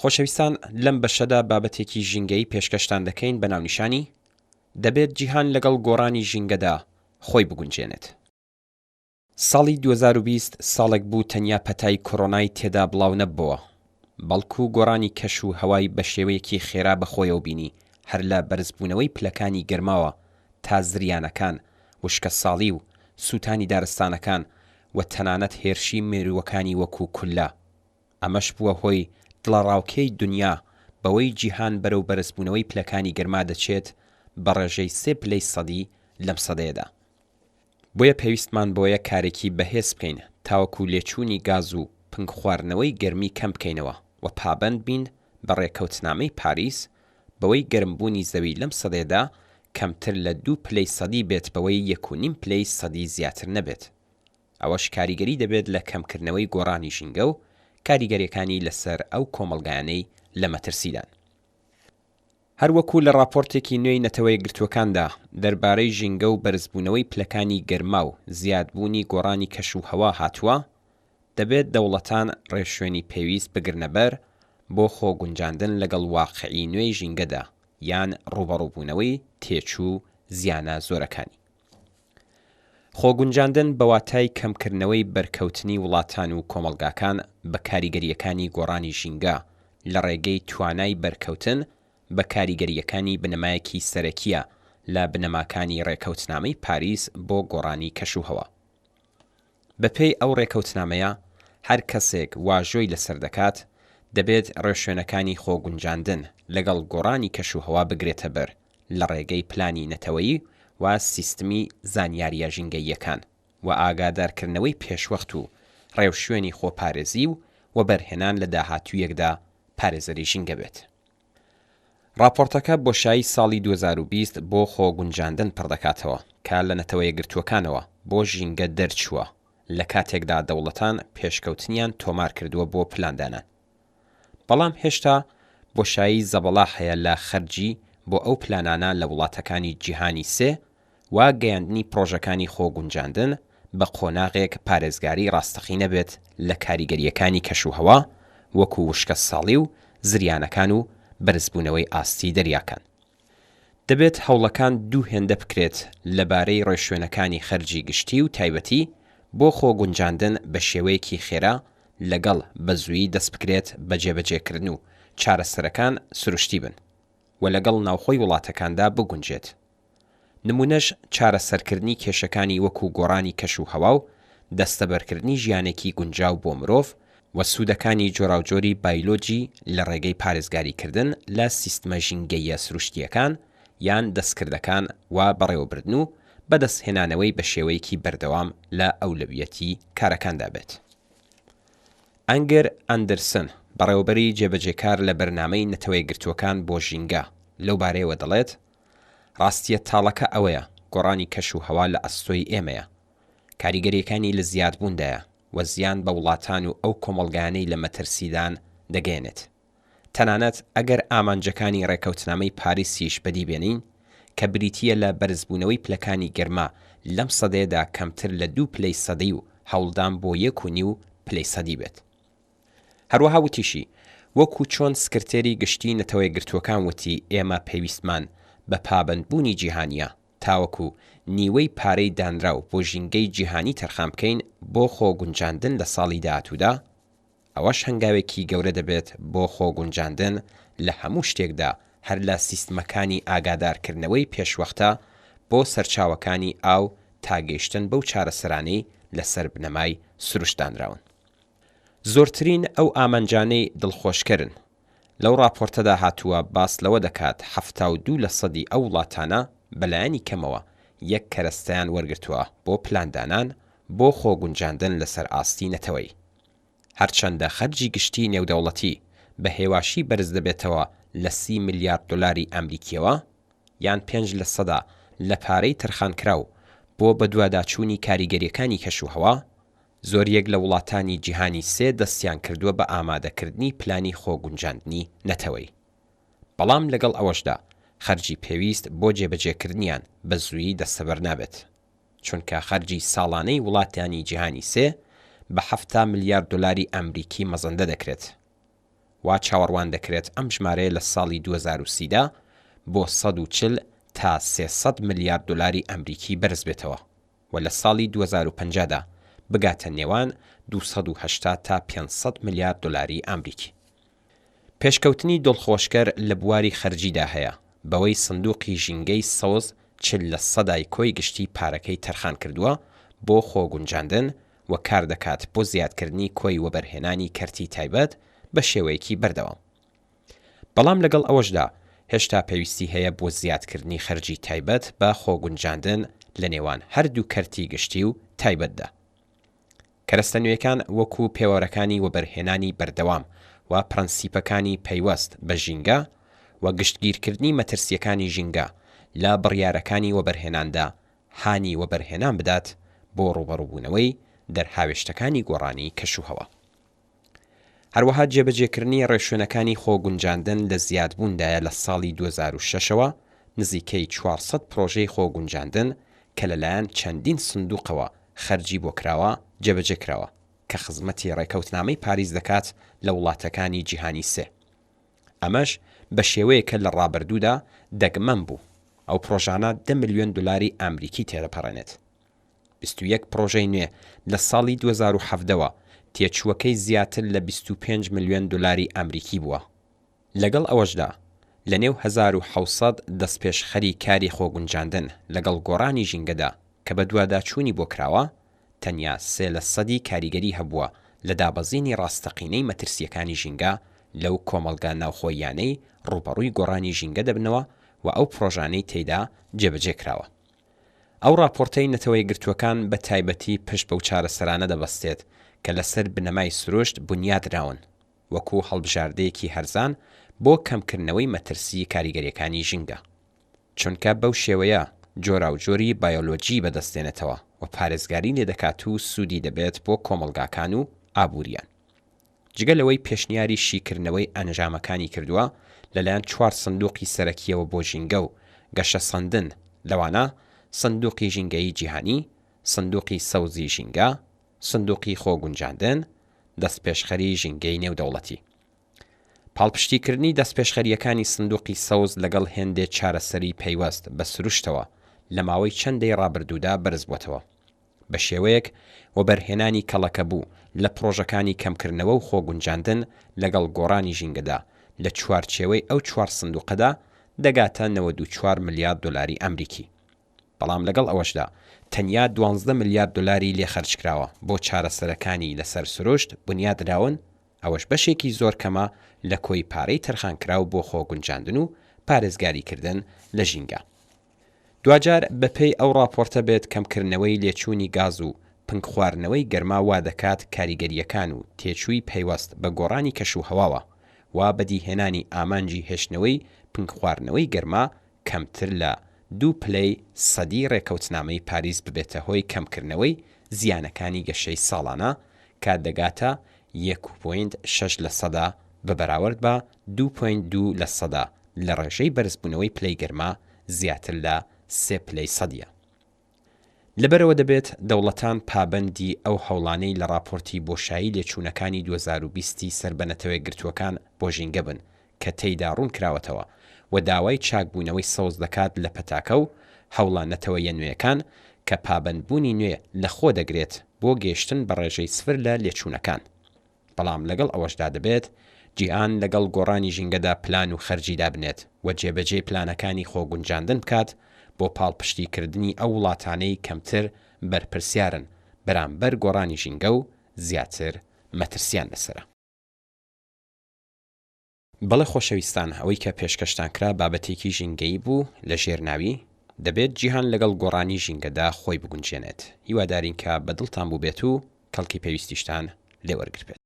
خۆشەویستان لەم بەشەدا بابەتێکی ژینگەیی پێشکەشتان دەکەین بە ناونیشانی، دەبێت جیهان لەگەڵ گۆڕانی ژینگەدا خۆی بگونجێنێت. ساڵی 2020 ساڵێک بوو تەنیا پەتای کۆرۆنای تێدا بڵاو نەببۆوە، بەڵکو گۆڕانی کەش و هەوای بە شێوەیەکی خێرا بەخۆیەوە بینی هەر لە بەرزبوونەوەی پلەکانی گەرماوە تا زریانەکان، وشکەساڵی و سووتانی دارستانەکان و تەنانەت هێرشی مێرووەکانی وەکو کوللە. ئەمەش بووە هۆی دڵەڕاوکێی دونیا بەوەی جیهان بەرەو بەرزبوونەوەی پلەکانی گەرما دەچێت بە ڕێژەی سێ پلەی سەدی لەم سەدەیەدا. بۆیە پێویستمان بەوەیە کارێکی بەهێز بکەین تاوەکو لێچوونی گاز و پنگخواردنەوەی گەرمی کەم بکەینەوە و پابەند بین بە ڕێکەوتنامەی پاریس بەوەی گەرمبوونی زەوی لەم سەدەیەدا کەمتر لە دوو پلەی سەدی بێت بەوەی یەک و نیم پلەی سەدی زیاتر نەبێت. ئەوەش کاریگەری دەبێت لە کەمکردنەوەی گۆڕانی ژینگە و کاریگەریەکانی لەسەر ئەو کۆمەڵگایانەی لە مەترسیدان. هەروەکو لە ڕاپۆرتێکی نوێی نەتەوەیەکگرتووەکاندا دەربارەی ژینگە و بەرزبوونەوەی پلەکانی گەرما و زیادبوونی گۆڕانی کەش و هەوا هاتووە، دەبێت دەوڵەتان ڕێوشوێنی پێویست بگرنەبەر بۆ خۆ گونجاندن لەگەڵ واقعی نوێی ژینگەدا یان ڕووبەڕووبوونەوەی تێچوو و زیانە زۆرەکانی. خۆگونجاندن بە واتای کەمکردنەوەی بەرکەوتنی وڵاتان و کۆمەڵگاکان بە کاریگەرییەکانی گۆڕانی ژینگە لە ڕێگەی توانای بەرکەوتن بە کاریگەرییەکانی بنەمایەکی سەرەکییە لە بنەماکانی ڕێکەوتنامەی پاریس بۆ گۆڕانی کەشوهەوا. بەپێی ئەو ڕێکەوتنامەیە، هەر کەسێک واژۆی لەسەر دەکات، دەبێت ڕێوشوێنەکانی خۆگونجاندن لەگەڵ گۆڕانی کەشوهەوا بگرێتەبەر لە ڕێگەی پلانی نەتەوەیی و سیستمی زانیارییە ژینگەییەکان و ئاگادارکردنەوەی پێشوەخت و ڕێوشوێنی خۆپارێزی و وەبەرهێنان لە داهاتوویەکدا پارێزەری ژینگە بێت. ڕاپۆڕتەکە بۆشایی ساڵی 2020 بۆ خۆگونجاندن پڕدەکاتەوە کە لە نەتەوەیەکگرتووەکانەوە بۆ ژینگە دەرچووە لە کاتێکدا دەوڵەتان پێشکەوتنیان تۆمارکردووە بۆ پلاندانان بەڵام هێشتا بۆشایی زەبەلاح هەیە لە خەرجی بۆ ئەو پلانانە لە وڵاتەکانی جیهانی سێ و گەیاندنی پڕۆژەکانی خۆگونجاندن بە قۆناغێک پارێزگاری ڕاستەقینە بێت لە کاریگەرییەکانی کەشوهەوا وەکو وشکەساڵی و زریانەکان و بەرزبوونەوەی ئاستی دەریاکان. دەبێت هەوڵەکان دوو هێندە بکرێت لەبارەی ڕێوشوێنەکانی خەرجی گشتی و تایبەتی بۆ خۆ گونجاندن بە شێوەیەکی خێرا لەگەڵ بە زوویی دەستبکرێت بە جێبەجێکردن و چارەسەرەکان سروشتی بن و لەگەڵ ناوخۆی وڵاتەکاندا بگونجێت. نمونەش چارەسەرکردنی کێشەکانی وەکو گۆڕانی کەش و هەوا و دەستەبەرکردنی ژیانێکی گونجاو بۆ مرۆڤ و سوودەکانی جۆراوجۆری بایلۆجی لە ڕێگەی پارێزگاریکردن لە سیستمە ژینگەییە سروشتییەکان یان دەستکردەکان و بەڕێوەبردن و بەدەستهێنانەوەی بە شێوەیەکی بەردەوام لە ئەولەویەتی کارەکاندا بێت. ئەنگر ئەندرسن، بەڕێوەبەری جێبەجێکار لە بەرنامەی نەتەوەیەکگرتووەکان بۆ ژینگە لەو بارەیەوە دەڵێت، ڕاستییە تاڵەکە ئەوەیە گۆڕانی کەش و هەوا لە ئەستۆی ئێمەیە. کاریگەرییەکانی لە زیادبووندایە و زیان بە وڵاتان و ئەو کۆمەڵگایانەی لە مەترسیدان دەگەیەنێت. تەنانەت ئەگەر ئامانجەکانی ڕێکەوتنامەی پاریسیش بەدی بێنین کە بریتییە لە بەرزبوونەوەی پلەکانی گەرما لەم سەدەیەدا کەمتر لە دوو پلەی سەدی و هەوڵدان بۆ یەک و نیو پلەی سەدی بێت. هەروەها وتیشی، وەکو چۆن سکرتێری گشتیی نەتەوەیەکگرتووەکان وتی ئێمە پێویستمان بە پابەندبوونی جیهانییە تاوەکو نیوەی پارەی دانراو بۆ ژینگەی جیهانی تەرخان بکەین بۆ خۆگونجاندن لە ساڵی داهاتوودا، ئەوەش هەنگاوێکی گەورە دەبێت بۆ خۆگونجاندن لە هەموو شتێکدا هەر لە سیستمەکانی ئاگادارکردنەوەی پێشوەختە بۆ سەرچاوەکانی ئاو تا گەیشتن بەو چارەسەرانەی لەسەر بنەمای سروشت دانراون. زۆرترین ئەو ئامانجانەی دڵخۆشکەرن لەو ڕاپۆرتەدا هاتووە باس لەوە دەکات 72 لەسەدی ئەو وڵاتانە بەلایەنی کەمەوە یەک کەرەستەیان وەرگرتووە بۆ پلاندانان بۆ خۆگونجاندن لەسەر ئاستی نەتەوەیی. هەرچەندە خەرجی گشتی نێودەوڵەتی بە هێواشی بەرز دەبێتەوە لە سی ملیارد دۆلاری ئەمریکییەوە یان پێنج لەسەدا لە پارەی تەرخانکراو بۆ بەدواداچوونی کاریگەرییەکانی کەشوهەوا، زۆریەک لە وڵاتانی جیهانی سێ دەستیان کردووە بە ئامادەکردنی پلانی خۆگونجاندنی نەتەوەیی. بەڵام لەگەڵ ئەوەشدا خەرجی پێویست بۆ جێبەجێکردنیان بە زوویی دەستەبەر نابێت. چونکە خەرجی ساڵانەی وڵاتانی جیهانی سێ بە 70 ملیار دۆلاری ئەمریکی مەزەندە دەکرێت. وا چاوەڕوان دەکرێت ئەم ژمارەیە لە ساڵی 2030 دا بۆ 140 تا 300 ملیار دۆلاری ئەمریکی بەرزبێتەوە و لە ساڵی 2050 دا بگاتە نێوان 280 تا 500 ملیار دۆلاری ئامریکی. پێشکەوتنی دڵخۆشکەر لە بواری خەرجیدا هەیە، بەوەی سندوقی ژینگەی سەوز 40 لە سەدای کۆی گشتی پارەکەی تەرخان کردووە بۆ خۆگونجاندن و کاردەکات بۆ زیادکردنی کۆی وەبەرهێنانی کەرتی تایبەت بە شێوەیەکی بەردەوام. بەڵام لەگەڵ ئەوەشدا هێشتا پێویستی هەیە بۆ زیادکردنی خەرجی تایبەت بە خۆگونجاندن لە نێوان هەردوو کەرتی گشتی و تایبەتدا. کەرەستە نوێیەکان وەکو پێوەرەکانی وەبەرهێنانی بەردەوام و پرەنسیپەکانی پەیوەست بە ژینگە و گشتگیرکردنی مەترسییەکانی ژینگە لە بڕیارەکانی وەبەرهێناندا هانی وەبەرهێنان بدات بۆ ڕووبەڕووبوونەوەی دەرهاوێشتەکانی گۆڕانی کەشوهەوا. هەروەها جێبەجێکردنی ڕێوشوێنەکانی خۆگونجاندن لە زیادبووندایە لە ساڵی 2006 ەوە نزیکەی 400 پڕۆژەی خۆگونجاندن کە لەلایەن چەندین سندوقەوە خەرجی بۆ کراوە جێبەجێکراوە کە خزمەتی ڕێکەوتنامەی پاریس دەکات لە وڵاتەکانی جیهانی سێ ئەمەش بە شێوەیەکە لە ڕابردوودا دەگمەن بوو ئەو پڕۆژانە دە ملیۆن دۆلاری ئامریکی تێدەپەڕێنێت. 21 پڕۆژەی نوێ لە ساڵی 2017 وە تێچووەکەی زیاتر لە 25 ملیۆن دۆلاری ئەمریکی بووە. لەگەڵ ئەوەشدا، لەنێو 1700 دەستپێشخەری کاری خۆگونجاندن لەگەڵ گۆڕانی ژینگەدا کە بەدواداچوونی بۆ کراوە، تەنیا سێ لە سەدی کاریگەری هەبووە لە دابەزینی ڕاستەقینەی مەترسییەکانی ژینگە لەو کۆمەڵگا ناوخۆییانەی ڕووبەڕووی گۆڕانی ژینگە دەبنەوە و ئەو پڕۆژانەی تێیدا جێبەجێ کراوە. ئەو ڕاپۆرتەی نەتەوەیەکگرتووەکان بە تایبەتی پشت بەو چارەسەرانە دەبەستێت کە لەسەر بنەمای سروشت بونیادنراون وەکو هەڵبژاردەیەکی هەرزان بۆ کەمکردنەوەی مەترسی کاریگەریەکانی ژینگە چونکە بەو شێوەیە جۆراوجۆری بایۆلۆجی بەدەستدێنێتەوە و پارێزگاری لێدەکات و سوودی دەبێت بۆ کۆمەڵگاکان و ئابووریان. جگە لەوەی پێشنیاری شیکردنەوەی ئەنجامەکانی کردووە لەلایەن چوار سندوقی سەرەکییەوە بۆ ژینگە و گەشەسەندن، لەوانە، سندوقی ژینگەیی جیهانی، سندوقی سەوزی ژینگە، سندوقی خۆگونجاندن، دەستپێشخەری ژینگەی نێودەوڵەتی. پاڵپشتیکردنی دەستپێشخەرییەکانی سندوقی سەوز لەگەڵ هێندێ چارەسەری پەیوەست بە سروشتەوە لە ماوەی چەند دەی ڕابردوودا بەرزبووەتەوە. بە شێوەیەک وەبەرهێنانی کەڵەکەبوو لە پڕۆژەکانی کەمکردنەوە و خۆگونجاندن لەگەڵ گۆڕانی ژینگەدا لە چوارچێوەی ئەو چوار سندوقەدا دەگاتە 94 ملیار دۆلاری ئەمریکی. بەڵام لەگەڵ ئەوەشدا تەنیا دوانزدە ملیار دۆلاری لێ خەرجکراوە بۆ چارەسەرەکانی لەسەر سروشت بنیادنراون، ئەوەش بەشێکی زۆر کەمە لە کۆی پارەی تەرخانکراو بۆ خۆگونجاندن و پارێزگاریکردن لە ژینگە. دواجار بەپێی ئەو ڕاپۆرتە بێت کەمکردنەوەی لێچوونی گاز و پنگخواردنەوەی گەرما وادەکات کاریگەرییەکان و تێچووی پەیوەست بە گۆڕانی کەشوهەواوە و بەدیهێنانی ئامانجی هێشتنەوەی پنگخواردنەوەی گەرما کەمتر لە دوو پلەی سەدی ڕێکەوتنامەی پاریس ببێتە هۆی کەمکردنەوەی زیانەکانی گەشەی ساڵانە کە دەگاتە یەک و پۆینت شەش لە سەدا بە بەراوەرد بە دوو پۆینت دوو لە سەدا لە ڕێژەی بەرزبوونەوەی پلەی گەرما زیاتر لە سێ پلەی سەدیە. لەبەرئەوە دەبێت دەوڵەتان پابەندی ئەو هەوڵانەی لە ڕاپۆرتی بۆشایی لێچوونەکانی 2020 ی سەر بە نەتەوەیەکگرتووەکان بۆ ژینگە بن کە تێیدا ڕوونکراوەتەوە و داوای چاکبوونەوەی سەوز دەکات لە پەتاکە و هەوڵە نەتەوەییە نوێیەکان کە پابەندبوونی نوێ لەخۆدەگرێت بۆ گەیشتن بە ڕێژەی سفر لە لێچوونەکان. بەڵام لەگەڵ ئەوەشدا دەبێت جیهان لەگەڵ گۆڕانی ژینگەدا پلان و خەرجی دابنێت و جێبەجێی پلانەکانی خۆگونجاندن بکات بۆ پاڵپشتیکردنی ئەو وڵاتانەی کەمتر بەرپرسیارن بەرامبەر گۆڕانی ژینگە و زیاتر مەترسیان لەسەرە. بەڵێ خۆشەویستان ئەوەی کە پێشکەشتان کرا بابەتێکی ژینگەیی بوو لە ژێر ناوی، دەبێت جیهان لەگەڵ گۆڕانی ژینگەدا خۆی بگونجێنێت، هیوادارین کە بە دڵتان بووبێت و کەڵکی پێویستیشتان لێ وەرگرتبێت.